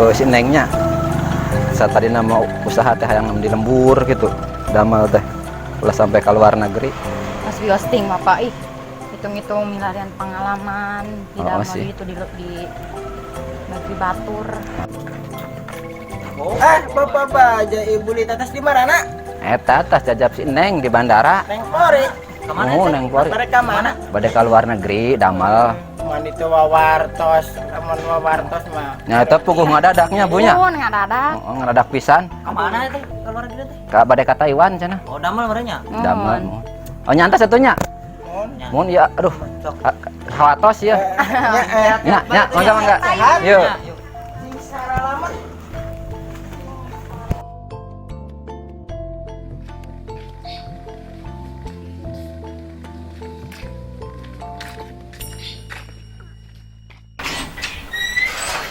Oh, si Nengnya. Saat tadi nama usaha teh hayang di lembur gitu. Damel teh. Ulah sampai ke luar negeri. Mas wiosting Bapak ih. Hitung-hitung milarian pengalaman di Oh, dalam sih. itu di negeri Batur. Eh, bapak baja ibu di atas di mana nak? Eta tas jajab si Neng di bandara. Neng Pori. Kemana? Oh, Neng Pori. Mereka mana? Bade ke luar negeri damel. Man itu wawartos, lamun wawartos mah. Nya eta puguh ngadadaknya bunya. Oh, ngadadak. Oh, ngadadak pisan. Kemana itu? Ke luar negeri teh? Ka bade ka Taiwan cenah. Oh, damel merenya. Damel. Oh, nyantas satunya. Mun. Mun ya, aduh. Cok. Khawatos ya. Ya, eh. Nya, nya, mangga mangga. Yuk. Yuk. Sing saralaman.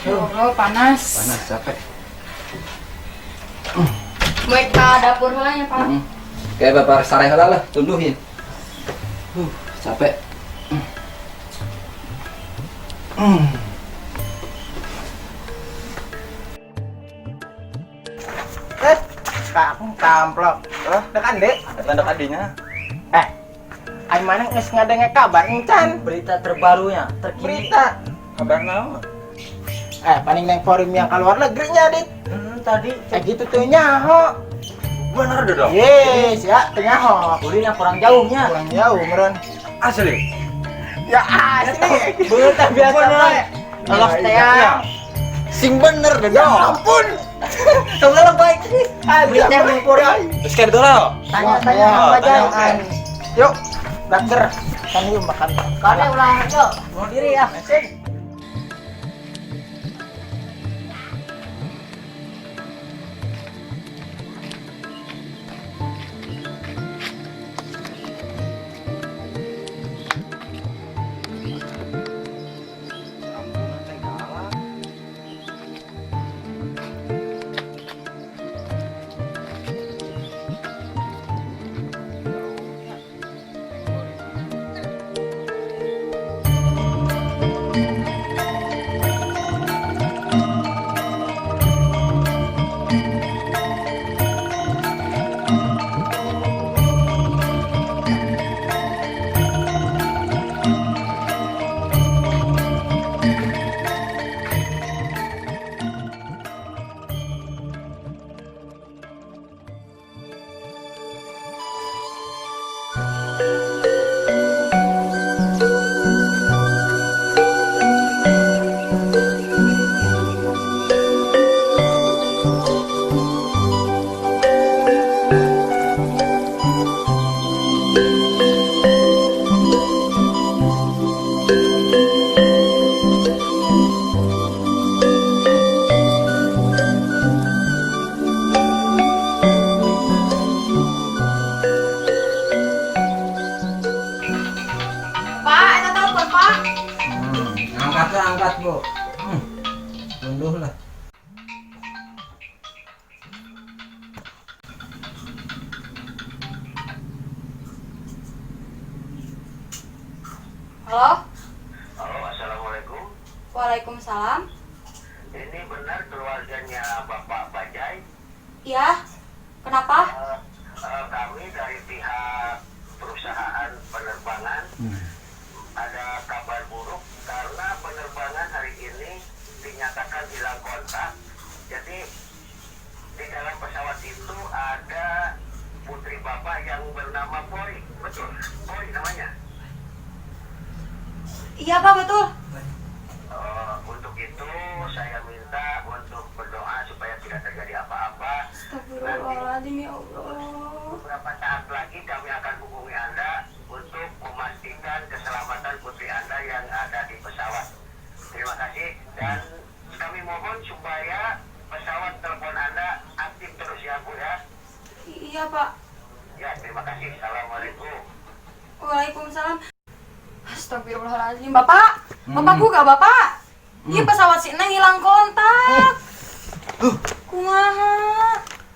Ya Allah, panas. Panas capek. Baik ke dapur heula nya, Pak. Kayak bapak sare heula lah, tunduh ya. Capek. Eh, kakung kamplok. Eh, dekan dek. Eta dek adinya. Eh, ai mana geus ngadenge kabar encan? Berita terbarunya, terkini. Berita. Kabar naon? Eh, paling Neng Pori yang keluar negerinya, Dit. Tadi Eh gitu tuh nyaho. Bener dong. Yes, ya, teu nyaho. ulina kurang jauhnya. Kurang jauh, meureun. Asli. Ya asli. Berita biasa bae. Lolos teh. Ya. Sing bener deh Ya ampun. Tunggu baik. Berita Neng Pori. Terus kayak dulu. Tanya-tanya apa aja. Yuk, dokter. Kan yuk makan. Kane ulah yuk. Bunuh diri ya. Sing. Pak, eta telepon, Pak. Angkat lah, angkat, Bu. Tunduh lah. Halo? Halo, assalamualaikum. Waalaikumsalam. Ini benar keluarganya Bapak Bajai. Iya. Kenapa? Kami dari pihak perusahaan penerbangan ada kabar buruk karena penerbangan hari ini dinyatakan hilang kontak. Jadi di dalam pesawat itu ada putri Bapak yang bernama Pori. Betul, Pori namanya. Iya, Pak, betul. Untuk itu saya minta untuk berdoa supaya tidak terjadi apa-apa. Astagfirullahaladzim ya Allah. Beberapa saat lagi kami akan hubungi Anda untuk memastikan keselamatan putri Anda yang ada di pesawat. Terima kasih dan kami mohon supaya pesawat telepon Anda aktif terus ya Bu ya. Iya, Pak. Ya, terima kasih. Assalamualaikum. Waalaikumsalam. Astagfirullahaladzim. Bapak, Bapak gak Bapak? Iya pesawat si Neng hilang kontak. Kumaha?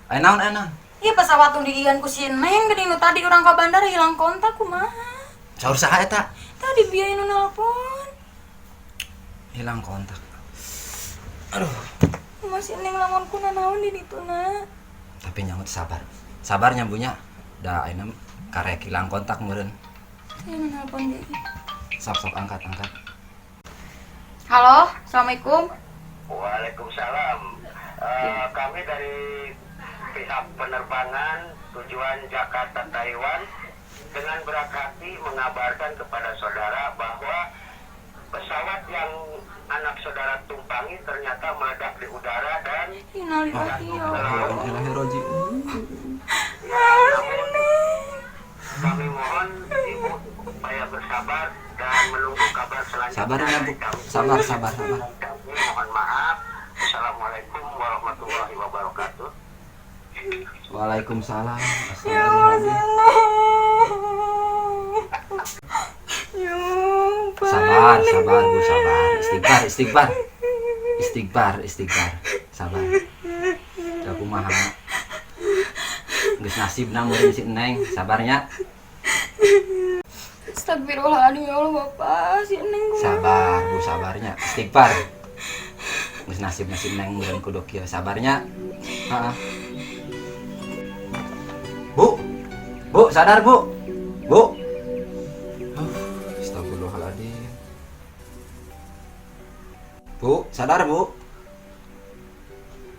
Ayo naon, ayo naon. Iya pesawat tuh diian ku si Neng geuning nu tadi urang ka bandara hilang kontak kumaha? Saur saha eta? Tadi biaya nu nelpon. Hilang kontak. Aduh. Masih Neng lamun ku nanaon di ditu na. Tapi nyamut sabar. Sabarnya bunya. Da ayeuna karek hilang kontak meureun. Saya nelpon deui. Sok sok angkat angkat. Halo, assalamualaikum. Waalaikumsalam. Kami dari pihak penerbangan tujuan Jakarta Taiwan dengan berat hati mengabarkan kepada saudara bahwa pesawat yang anak saudara tumpangi ternyata meledak di udara dan Innalillahi ya Allah. Ya, namun kami mohon ibu supaya bersabar dan menunggu kabar selanjutnya. Sabar ya, Bu. Dari kami. Sabar, sabar, sabar. Kami mohon maaf. Assalamualaikum warahmatullahi wabarakatuh. Waalaikumsalam. Ya Allah, Neng. Ya Allah. Sabar, sabar, Bu, sabar. Istighfar, istighfar. Istighfar, istighfar. Sabar. Da kumaha. Geus nasibna meureun si Neng, sabarnya. Astagfirullahaladzim ya Allah Bapak, si Neng kumaha. Sabar, Bu, sabarnya. Istighfar. Geus nasibna si Neng meureun kudu kieu, sabarnya. Heeh. Bu. Bu, sadar, Bu. Bu. Astagfirullahaladzim. Bu, sadar, Bu.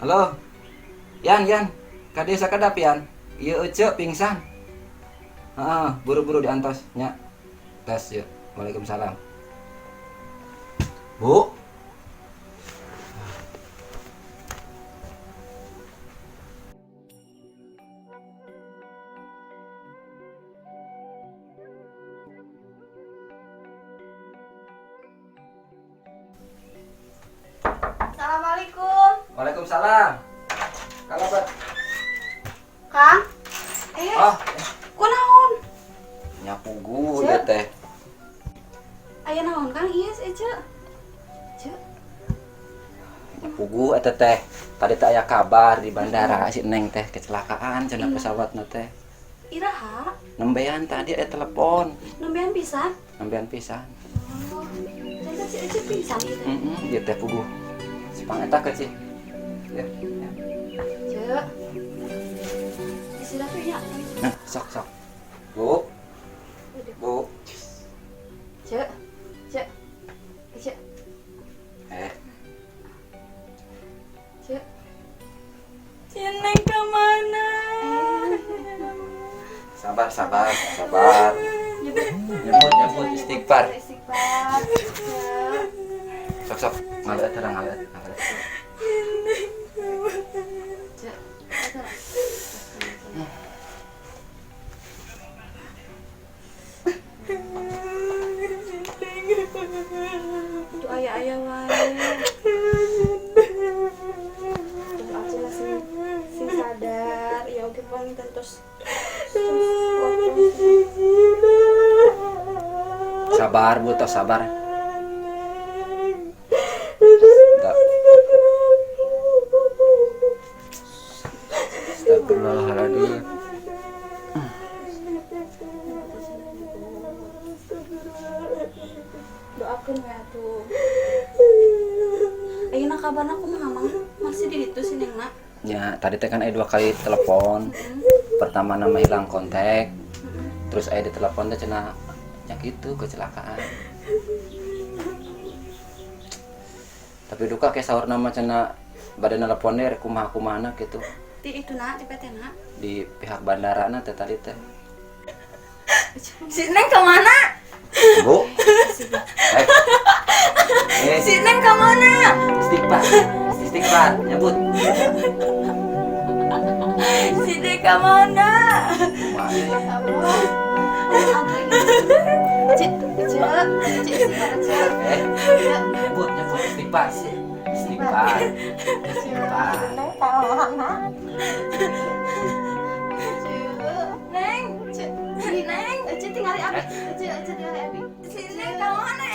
Halo. Yan, Yan. Ka desa kedap, Yan. Ieu Ece pingsan. Heeh, buru-buru diantos nya. Tes ya. Waalaikumsalam. Bu. Assalamualaikum. Waalaikumsalam. Kalau Pak. Kang. Oh, Kunaon? Nyapugu ieu teh. Aya naon Kang? Ieu Ece. Ce. Nyapugu eta teh. Tadi teh aya kabar di bandara si Neng teh kecelakaan cenah pesawatna teh. Iraha? Nembean tadi aya telepon. Nembean pisan? Nembean pisan. Oh. Tadi si Ece pingsan ieu teh. Heeh, ieu teh puguh. Sipang eta ke sih. Ya, ya. Ce. Istirahat tuh ya. Nah, sok sok. Bu. Bu. Ce. Ce. Ce. Eh, Ce. Si Neng kemana? Sabar, sabar, sabar. Nyebut, nyebut istighfar. Istighfar. Sok sok, ngaleut terang ngaleut, ngaleut. Ce. Tuh aya-aya wae. Tuh aja lah sing sing sadar. Ya oke panginten terus Sabar, Bu, tos sabar. Enggak. Astagfirullahaladzim. Doakeun we atuh. Ayeuna kabarna kumaha Mang? Masih di ditu si Neng na? Ya, tadi teh kan aya dua kali telepon. Pertama nama hilang kontak. Terus aya di telepon teh cenah nya kitu kecelakaan. Tapi duka kayak sahur nama cenah bade nelpon deh kumaha-kumahana gitu. Di itu na, di PT na. Di pihak bandara na teh tadi teh. Si Neng kemana? Bu. Eh. Eh, Si Neng kemana? istighfar. Istighfar, nyebut. Si Neng kemana? Kumaha ya? Cek, cek, cek, cek. Eh, nyebut, nyebut istighfar. Istighfar. Istighfar. Neng kemana? Neng, Cek, Neng, cek tinggali abi. Cek, cek tinggali abi. Si Neng kemana?